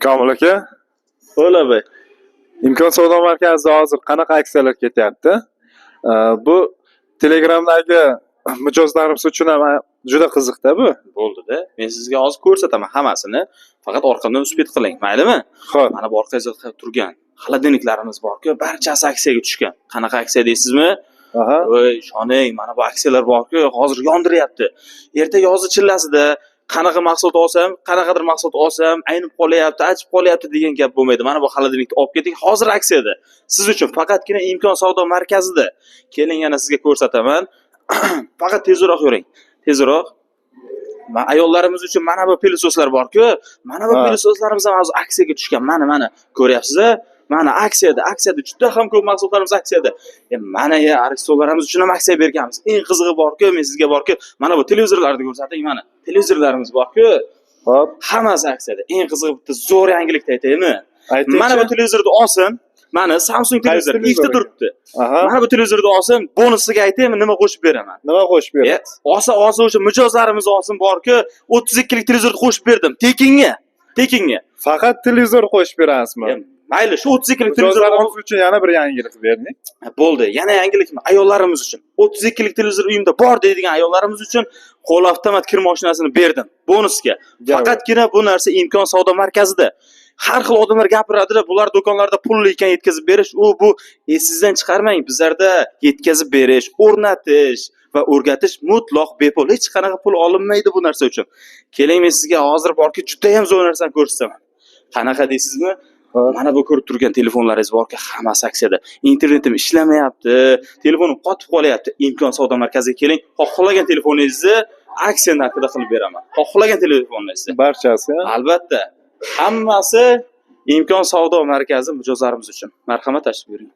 Komil aka, O'ylabay. Imkon savdo markazida hozir qanaqa aksiyalar ketyapti? Bu Telegramdagi mijozlarimiz uchun ham juda qiziqda bu. Bo'ldi-da. Men sizga hozir ko'rsataman hammasini. Faqat orqamdan успеть qiling, maylimi? Xo'p. Mana bu orqangizda turgan холодильник larimiz bor-ku, barchasi aksiyaga tushgan. Qanaqa aksiya deysizmi? Aha. Voy, ishoning, mana bu aksiyalar bor-ku, hozir yondiryapti. Erta yozni chillasida qanaqa mahsulot olsam, qanaqadir mahsulot olsam, aynib qolyapti, achib qolyapti degan gap bo'lmaydi. Mana bu холодильник ni olib keting, hozir aksiyada. Siz uchun faqatgina Imkon savdo markazida. Keling, yana sizga ko'rsataman. Faqat tezroq yuring. Tezroq. Ayollarimiz uchun mana bu пылесос lar bor-ku. Mana bu пылесос larimiz ham hozir aksiyaga tushgan. Mana, mana ko'ryapsiz? Mana aksiyada, aksiyada juda ham ko'p mahsulotlarimiz aksiyada. Mana ya Aristonlarimiz uchun ham aksiya berganmiz. Eng qizig'i bor-ku, men sizga bor-ku, mana bu televizorlarni ko'rsating, mana. Televizorlarimiz bor-ku. Xo'p. Hammasi aksiyada. Eng qizig'i bitta zo'r yangilikni aytaymi? Aytingchi. Mana bu televizorni olsin. Mana Samsung Qaysi televizor televizor ikkita ekan? turibdi. Aha. Mana bu televizorni olsin, bonusiga aytaymi, nima qo'shib beraman? Nima qo'shib berasiz? Olsa, olsa o'sha mijozlarimiz olsin bor-ku, 32 lik televizorni qo'shib berdim. Tekinga. Tekinga. Faqat televizor qo'shib berasizmi? Mayli, shu 32 lik televizor Mijozlarimiz uchun yana bir yangilik berding. Bo'ldi. Yana yangilikmi? Ayollarimiz uchun. 32 lik televizor uyimda bor deydigan ayollarimiz uchun qo'l avtomat kir mashinasini berdim bonusga. Faqatgina bu narsa Imkon savdo markazida. Har xil odamlar gapiradilar, bular do'konlarda pulli ekan yetkazib berish, u bu esingizdan chiqarmang, bizlarda yetkazib berish, o'rnatish va o'rgatish mutlaq bepul. Hech qanaqa pul olinmaydi bu narsa uchun. Keling, men sizga hozir borki, juda ham zo'r narsani ko'rsataman. Qanaqa deysizmi? Xo'p. Mana bu ko'rib turgan telefonlaringiz borki, hammasi aksiyada. Internetim ishlamayapti, telefonim qotib qolyapti. Imkon savdo markaziga keling, xohlagan telefoningizni aksiya narxida qilib beraman. Xohlagan telefoningizni. Barchasi. Albatta, hammasi Imkon savdo markazi mijozlarimiz uchun. Marhamat, tashrif buyuring.